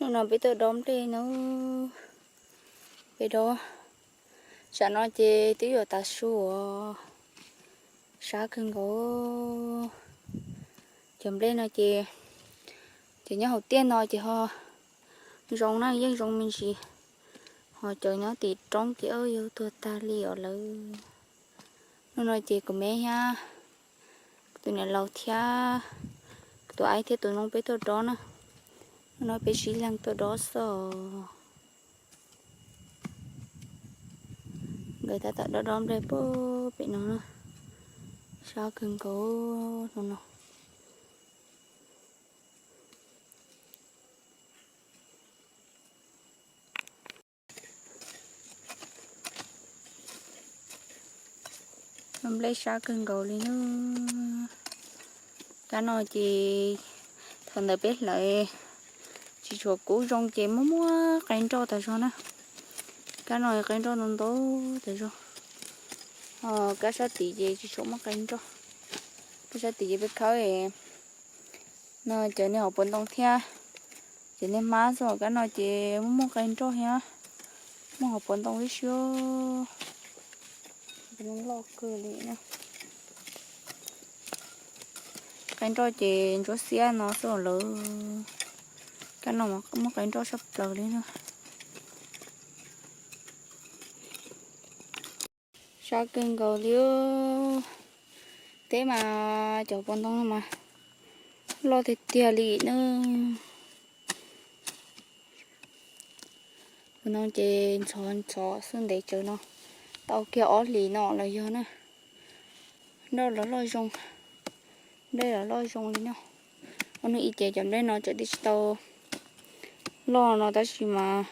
Hnub no peb tuaj dob nplej na, peb dob. Tsam no ces twb yuav tav su os, sab kawg nkaus. Cov nplej no ces, cov nyob hauv tiaj no ces ho zoo na, yeej zoo me ntsis, ho cov nyob tim roob ces yog tuag tag li os lawm. Hnub no ces kuv me thiab, kuv tus niam laus thiab, kuv tus aib thiab tus noog peb tuaj dob na. Hnub no peb tsib leeg tuaj dob xwb os. Nkawd tab tom dob dob nplej pem no na, sab kawg nkaus hnub no. Nplej sab kawg nkaus li na. Kab no ces thaum ntawd peb hlawv tsis tshua kub zoo ces muaj muaj qe nroj tas zog na. Kab no qe nroj ntau ntau tas zog. Kab sab tid ces tsis tshua muaj qe nroj. Kab sab tid ces peb khawb no cov niag hauv paus ntoo thiab, cov niag hmab xwb. Kab no ces muaj muaj qe nroj thiab, muaj hauv paus ntoo tib si. Loj kawg li. Qe nroj ces ntsuab xiab no xwb lawm. Kab no muaj qe nroj sab plaws li na. Sab kawg nkaus li. Teb mas cov paus ntoo no mas loj tiag tiag li na. Paus ntoo ces ntxhov ntxhov xwb, ntev tsawv no, tau kiag ob hlis no los yog na. Nroj los loj zoo, nplej los loj zoo li no. Ob hnub ib ces cov nplej no tseem tsis tau loj no tab sis mas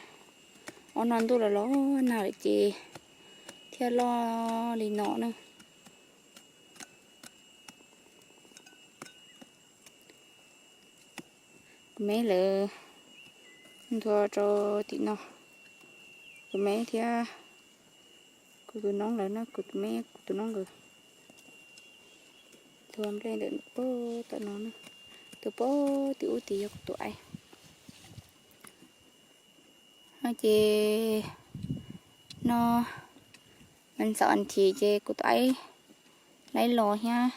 ob no ntuj los los nag lawm ces thiaj loj li no na. Kuv me lawv nthua rau tim no, kuv me thiab kuv tus noob lawv na, kuv tus me kuv tus noob nkawd nthua nplej ntawm pem tom no, tus pem tim ub tid yog kuv tus aib. No ces no mas ntxawm nthi ces kuv tus aib laib los thiab,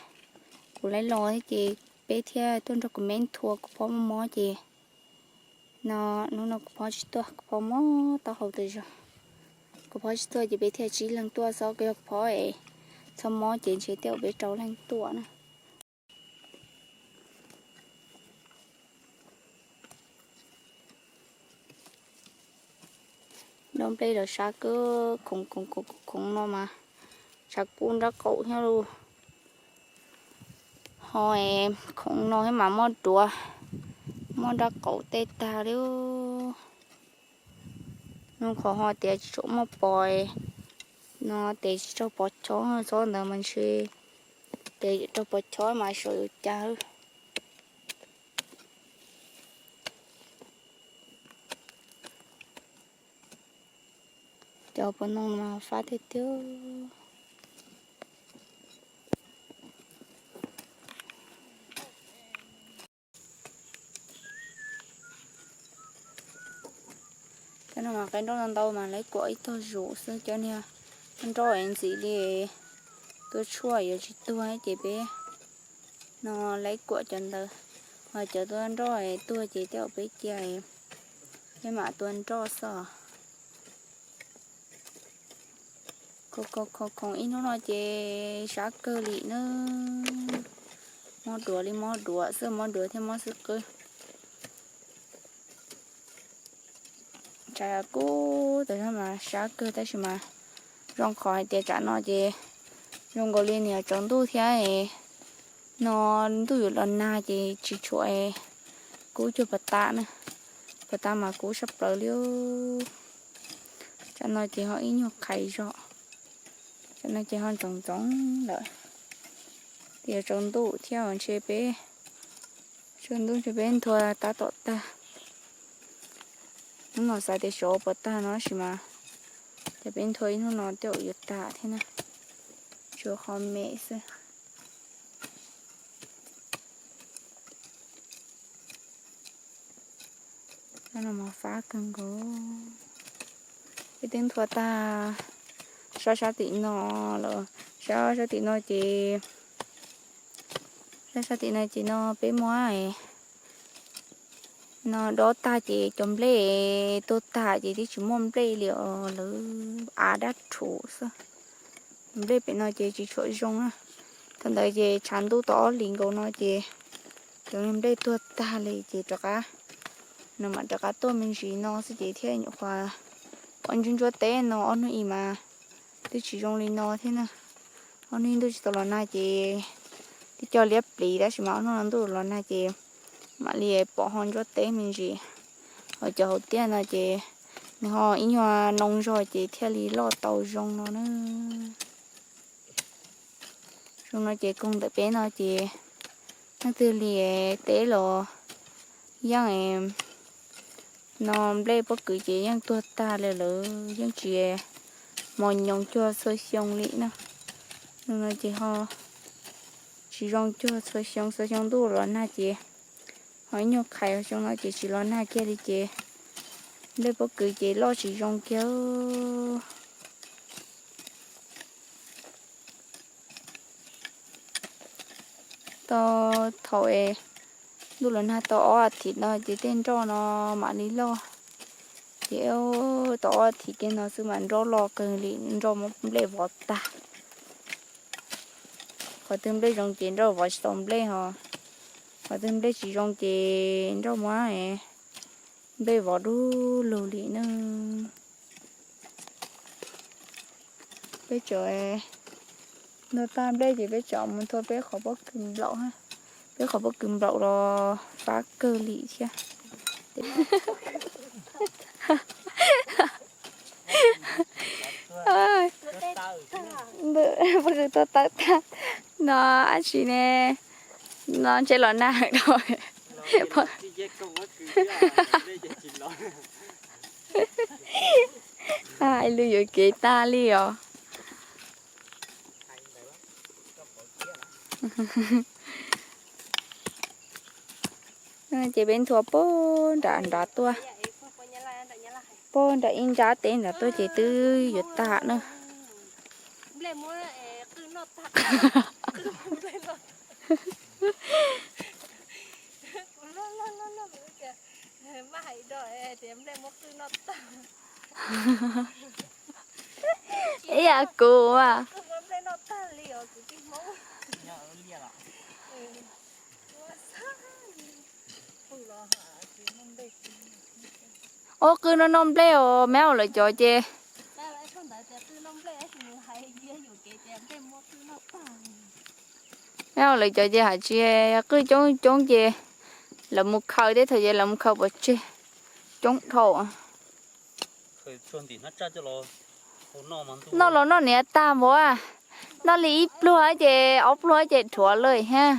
kuv laib los thiab ces peb thiaj tuaj nrog kuv me nthua, kuv phob mob mob ces no, hnub no kuv phob tsis tuaj, kuv phob mob taub hau tas zog. Kuv phob tsis tuaj ces peb thiaj tsib leeg tuaj xwb, yog kuv phob es txhob mob ces ntshe tej zaum peb rau leeg tuaj na. Dob nplej los sab kawg, khoov khoov khoov khoov no mas tshav kub nrab qaum thiab lauj. Ho khoov no thiab mas muab duav, muab nrab qaum tej tag li. Nws qhov ho tias tsis tshua muaj pos no, tes tsis raug pov chob, txhob ntawd mas ntshe tes raug pov chob mas saum yuav cas. Cov paus ntoo mas fab tiag tiag. Cov no mas qe nroj ntau ntau mas lawv kuam ib tog zus xwb, cov niag nroj es ntxim li tua tshuaj yuav tsis tuag ces peb no lawv kuam cov ntawd, ho cov tua nroj es tuag ces tej zaum peb cia peb mam tua nroj xwb. Khoov khoov khoov khoov ib hnub no ces sab kawg li na. Mob duav li mob duav xwb, mob duav thiab mob xwb qwb. Tshav kub tas zog mas sab kawg tab sis mas zoo qhov hais tias tsam no ces zoo nkaus li nws yuav tsaus ntuj thiab, no ntuj yuav los nag ces tsis tshua kub cuag puag ta na. Puag ta mas kub sab plaws li. Tsam no ces ho ib nyuag qhais zog, tsam no ces ho ntxoov ntxoov lawm. Ces yuav tsaus ntuj thiab ntshe peb, tsaus ntuj ntshe peb nthua tab tom tag. Hnub no xav tias sov puas tag no tab sis mas ces peb nthua ib hnub no tej zaum yuav tag thiab na, tsuas qhov me xwb. No mas fab kawg nkaus. Peb twb nthuav tag sab sab tim no lawm, sab sab tim no ces, sab sab tim no ces no peb muab no dob tag ces cov nplej tuag tag ces twb tsis muaj nplej li os, lawv av dab rhuv xwb. Nplej pem no ces tsis tshua zoo na. Thaum ntawd ces tshav ntuj tau ob hlis nkaus no ces cov nplej tuag tag li ces rov qab, nws mam rov qab tuaj me ntsis no xwb ces thiaj nyuam qhuav pom ntsuab ntsuab teb no ob hnub ib mas twb tsis zoo li no thiab na. Ob hnub ib ntuj tsis tau los nag ces twb cog liab pliv tab sis mas ob hnub no ntuj los nag ces mam li pom ho ntsuab teb me ntsis. Ho cov hauv tiaj no ces nws ho ib nyuag noo zog ces thiaj li loj tau zoo no na. Zoo no ces koog ntawm peb no ces leej twg li teb los yeej no nplej pob kws ces yeej tuag tag li lawm, yeej tsis mos nyoos cuag txhua xyoo li na. Zoo no ces ho tsis zoo cuag txhua xyoo, txhua xyoo ntuj los nag ces ho ib nyuag qhais, xyoo no ces tsis los nag kiag li ces nplej pob kws ces loj tsis zoo kiag. Tau thaum ntuj los nag tau ob as thiv no ces tej nroj no mam li loj. Ces tau ob as thiv kiag no xwb mas nroj loj kawg li, nroj muab nplej vov tag. Qhov twg nplej zoo ces nroj vov tsis tau nplej ho, qhov twg nplej tsis zoo ces nroj muab nplej vov dub lug li na. Peb tseem nthuav tag nplej ces peb tseem mus nthuav peb qhov pob kws nplaum, peb qhov pob kws nplaum los fab kawg li thiab. Pob kws tuag tawv tag no dab tsi ne, no ntshe los nag lawm. Lwm yuam kev tag li os. Ces peb nthuav pog nram nrad tuaj, pog nram ib nrab teb nrad tuaj ces twb yuav tag na. Ib yam kuv mas. Ua qw no noj nplej os, meb ua lawv cov ces, meb ua lawv cov ces hais tsis yog qwj coob coob ces lawv mus khaws, tej thaum ces lawv mus khaws pov tseg coob dhau. Noj los noj niam tag npaum, noj li ib pluag ces ob pluag ces dhuav lawm thiab.